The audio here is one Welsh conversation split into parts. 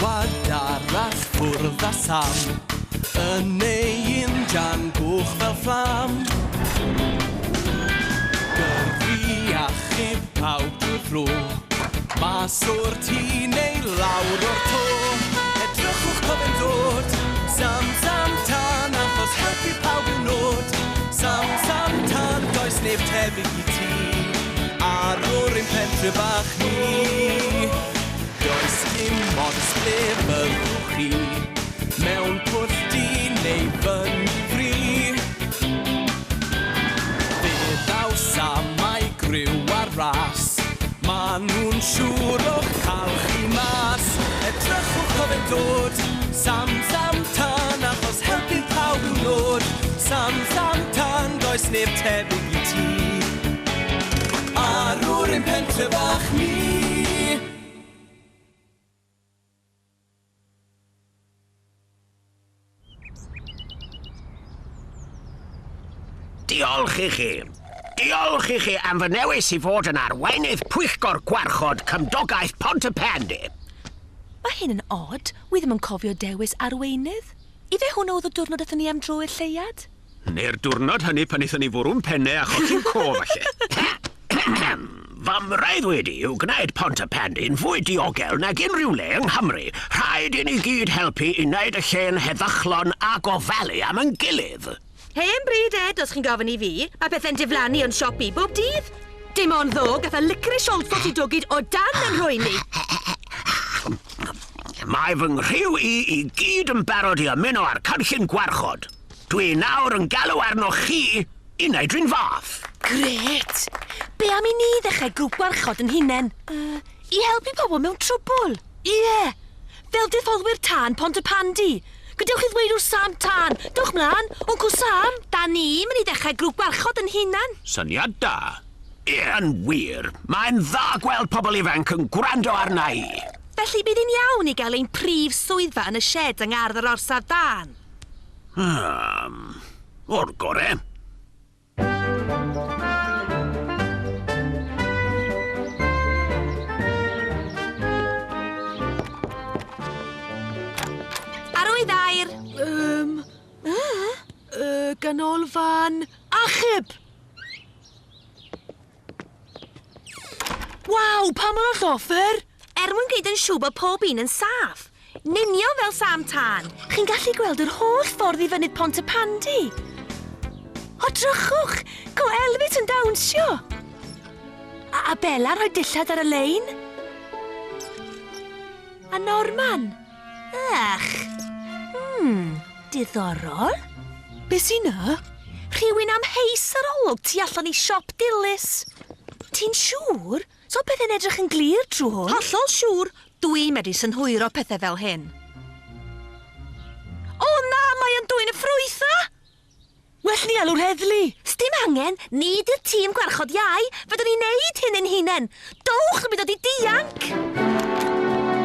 Alwad arall ffwrdd â Sam yn ei injan goch fel fflam. Gyrru achub pawb drwy'r fro, mas o'r tŷ neu lawr o'r to. Edrychwch co fe'n dod, Sam, Sam Tân, achos helpu pawb yw nod. Sam, Sam Tân, does neb tebyg i ti, ar o'r ein pentre bach ni. Does dim ots ble fyddwch chi, mewn pwll du neu fyny fri. Fe ddaw Sam a'i griw ar ras, ma' nhw'n siŵr o'ch cael chi mas. Edrychwch o fe'n dod, Sam, Sam Tân, achos helpu pawb yw nod. Sam, Sam Tân, does neb tebyg i ti, arwr ein pentre bach ni. Diolch i chi. Diolch i chi am fy newis i fod yn arweinydd pwyllgor gwarchod cymdogaeth Pontypandy. Mae hyn yn od. Wi ddim yn cofio dewis arweinydd. Ife hwn oedd y diwrnod aethon ni am dro i'r lleuad? Neu'r diwrnod hynny pan aethon ni fwrw'n penne a cholli'n co, falle. Fy mreuddwyd i yw gwneud Pontypandy'n fwy diogel nag unrhyw le yng Nghymru. Rhaid i ni gyd helpu i wneud y lle'n heddychlon a gofalu am ein gilydd. Hen bryd, Ed, os chi'n gofyn i fi. Mae pethau'n diflannu o'n siop i bob dydd. Dim ond ddo, gath y licorice allsorts i dwgyd o dan yn rhwym i. Mae fy nghriw i i gyd yn barod i ymuno â'r cynllun gwarchod. Dwi nawr yn galw arnoch chi i wneud rhywun fath. Grêt! Be am i ni ddechrau grŵp gwarchod yn hunain? Yy, i helpu pobl mewn trwbwl. Ie! Fel diffoddwyr tân Pontypandy. Gadewch i ddweud wrth Sam Tân, Dewch mlaen, Wncwl Sam! Da ni'n mynd i ddechrau grŵp gwarchod yn hunain. Syniad da. Ie, yn wir. Mae'n dda gweld pobl ifanc yn gwrando arna i. Felly bydd hi'n iawn i gael ein prif swyddfa yn y sied yng ngardd yr orsaf dân? Hmm, o'r gore. Arwydd air. Um, uh, ganolfan achub! Waw, pa mor lloffer! Er mwyn gwneud yn siŵr bod pob un yn saff. Yn union fel Sam Tân. Chi'n gallu gweld yr holl ffordd i fynydd Pontypandy. O, drychwch! Co Elvis yn dawnsio! A, a Bella rhoi dillad ar y lein. A Norman. Ych. Diddorol. Be sy 'na? Rhywun amheus ar olwg tu allan i siop Dilys. Ti'n siŵr? So pethau'n edrych yn glir trwy hwn? Hollol siŵr. Dwi'n medru synhwyro pethau fel hyn. O na, mae yn dwyn y ffrwytha! Well ni alw'r heddlu. Sdim angen, ni di'r tîm gwarchod iau. Fedrwn ni wneud hyn ein hunain. Dowch yn mynd i dianc!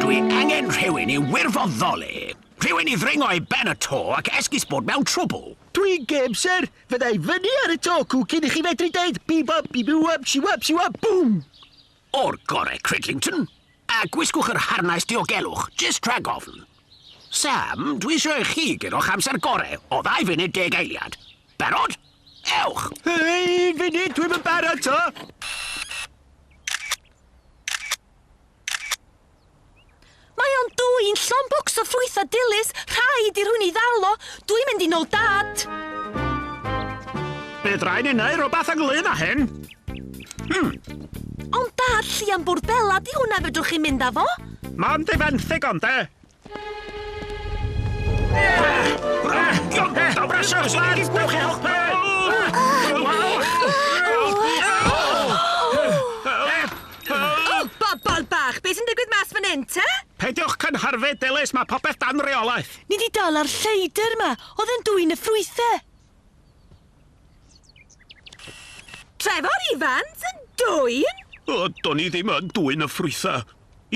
Dwi angen rhywun i wirfoddoli. Rhywun i ddringo i ben y to ac esgus bod mewn trwbl. Dwi'n gêm, sir. Fydda i fyny ar y to cw cyn i chi fedru deud bip-up, bip-up, siwap, siwap, bŵm! O'r gore, Cridlington. A gwisgwch yr harnais diogelwch, jyst rhag ofn. Sam, dwi eisiau i chi guro'ch amser gore o 2 funud 10 eiliad. Barod? Ewch! Hei, un funud, dwi'm yn barod to! Mae o'n dwyn llond bocs o ffrwytha Dilys. Rhaid i rhywun i ddal o. Dwi'n mynd i nôl dad. Bydd rhaid ni wneud rhywbeth ynglyn â hyn. Ond dad, llian bwrdd Bela, di hwnna fedrwch chi mynd â fo? Mond ei fenthyg ond e. Bryswch, lads! Dewch i helpu! O, bobol bach, beth sy'n digwydd mas fan hyn, te? Peidiwch cynhyrfu, Dilys, mae popeth dan reolaeth. Ni di dal ar lleidr ma. Oedd e'n dwyn y ffrwythau. Trefor Ifans yn dwyn? O, do'n i ddim yn dwyn y ffrwythau.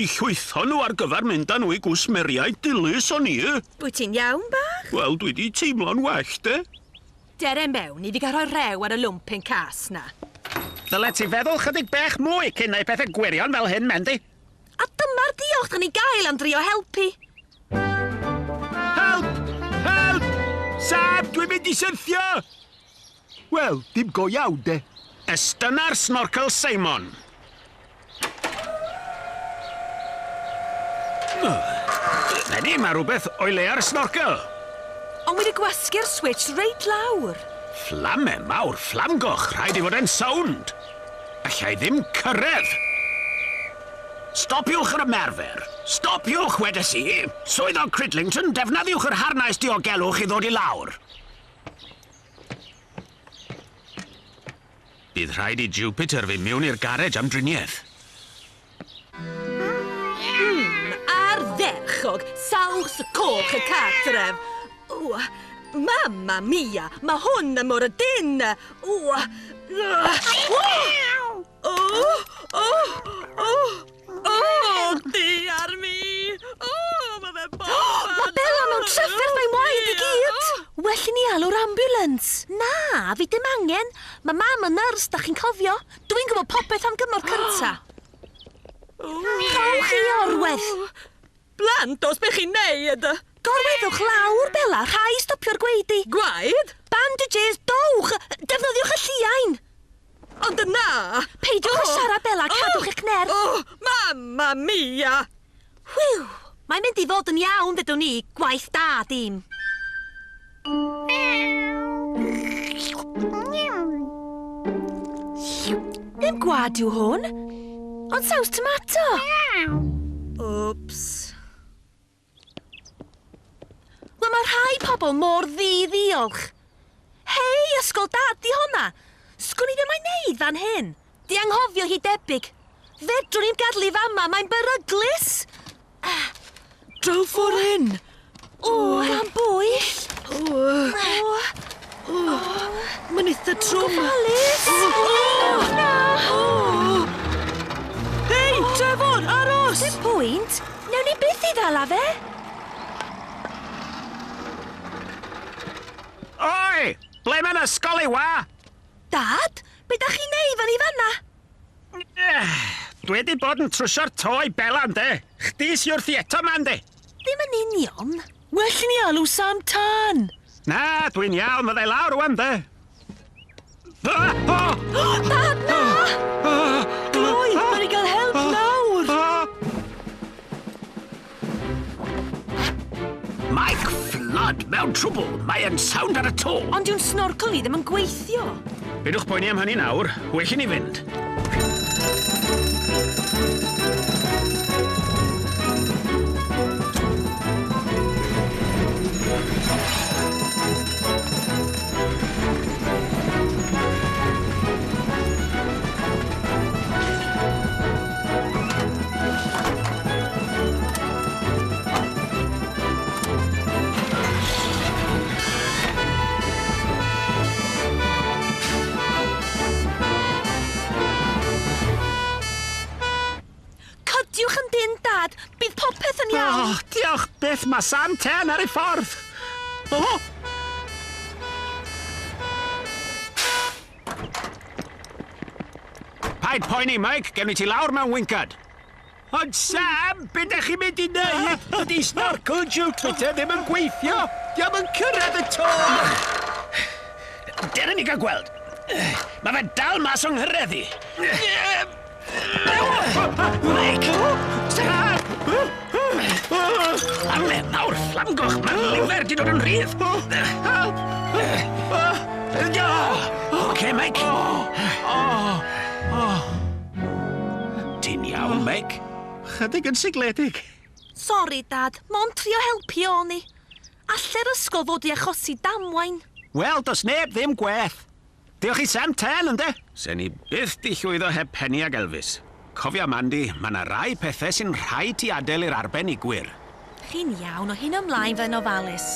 I llwytho nhw ar gyfer mynd â nhw i gwsmeriaid Dilys o'n i. Wyt ti'n iawn, bach? Wel, dwi di teimlo'n well, de. Dere mewn i fi gael rhoi rew ar y lwmpyn cas na. Dyle ti feddwl chydig bech mwy cyn neud pethau gwirion fel hyn, Mandy. A dyma'r diolch da ni gael am drio helpu. Sam, dwi'n mynd i syrthio! Wel, dim go iawn, de. Estyna'r snorkel Simon. Penny, mae rhywbeth o'i le ar y snorkel. Ond wedi gwasgu'r switch reit lawr. Fflame mawr, fflamgoch, rhaid i fod e'n sownd. Alla i ddim cyrraedd. Stopiwch yr ymarfer. Stopiwch, wedes i. Swyddog Cridlington, defnyddiwch yr harnais diogelwch i ddod i lawr. Bydd rhaid i Jupiter fi mewn i'r garej am driniaeth. Ardderchog, saws coch y cartref. O, mamma mia, mae hwn yn mor dyn. O, o, o, o, o, diar mi. O, mae fe bob. Mae Bella mewn trafferth, mae'n waed i gyd. Well i ni alw'r ambulance. Na, fi dim angen. Mae mam yn nyrs, da chi'n cofio. Dwi'n gwybod popeth am gymorth cynta. Rhowch chi orwedd. Blant, os be chi'n neud? Gorweddwch lawr, Bella. Rhaid stopio'r gweidi. Gwaed? Bandages, dowch! Defnyddiwch y lliain! Ond na! Peidiwch â siarad, Bella. Cadwch eich nerth. O, mamma mia! Hwiw! Mae'n mynd i fod yn iawn, ddedwn ni. Gwaith da, dim. Ddim gwad yw hwn, ond saws tomato. Wps. Wel, mae rhai pobl mor ddi-ddiolch. Hei, ysgol dad, di honna. Sgwn i ddim mae'n neud fan hyn. Di anghofio hi debyg. Fedrwn ni'm gadw i fama, mae'n beryglus. Draw ffordd hyn. O, gan bwyll. O, Mae'n eitha trwm. Gofalus. O, na. Hei, Trefor, aros! Dim pwynt. Newn ni byth i ddala fe. Oi! Ble mae'n ysgol i wa? Dad, be da chi'n neud fan i fanna? Dwi wedi bod yn trwsio'r to i Bella, ynde? Chdi sy wrthi eto ma, ynde? Ddim yn union. Well i ni alw Sam Tân. Na, dwi'n iawn, fyddai lawr rwan, de. Dad, na! Gloi, mae'n i gael help nawr. Mike Flood mewn trwbl. Mae e'n sownd ar y to. Ond dyw'n snorkel ni ddim yn gweithio. Peidiwch poeni am hynny nawr. Well i ni fynd. Cydiwch yn dyn, Dad. Bydd popeth yn iawn. Oh, diolch byth, mae Sam Ten ar ei ffordd. Oh! Paid poeni, Mike. Gewn ni ti lawr mewn wincad. Ond Sam, be dach chi'n mynd i wneud? Ydy snorkel Jupiter ddim yn gweithio. Diolch yn cyrraedd y to! Dere ni gael gweld. Mae fe dal mas o'n nghyrraedd i. Mike! Sam! Fflame mawr, fflamgoch, mae'r lifer di dod yn rhydd. Oce, Mike. Ti'n iawn, Mike? Chydig yn sigledig. Sori, Dad. Mond trio helpu o'n i. Alle'r ysgol fod i achosi damwain. Wel, does neb ddim gwell. Diolch i Sam Ten, ynde? Sen i byth di llwyddo heb Penny ag Elvis. Cofia, Mandy, mae yna rai pethau sy'n rhaid ti adael i'r arbenigwyr. Chi'n iawn, o hyn ymlaen fe'n ofalus.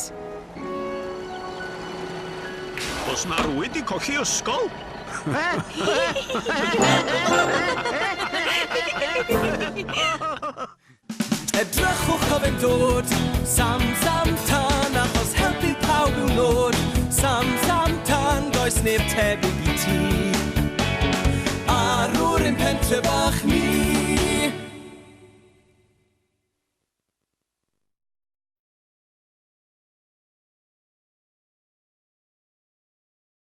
Os na rywun di colli ysgol? Edrychwch o fe'n dod, Sam, Sam, Tan, achos helpu pawb yw nod. Sam, Sam, Tan, does neb tebyg i ti. Arwr ein pentre bach ni.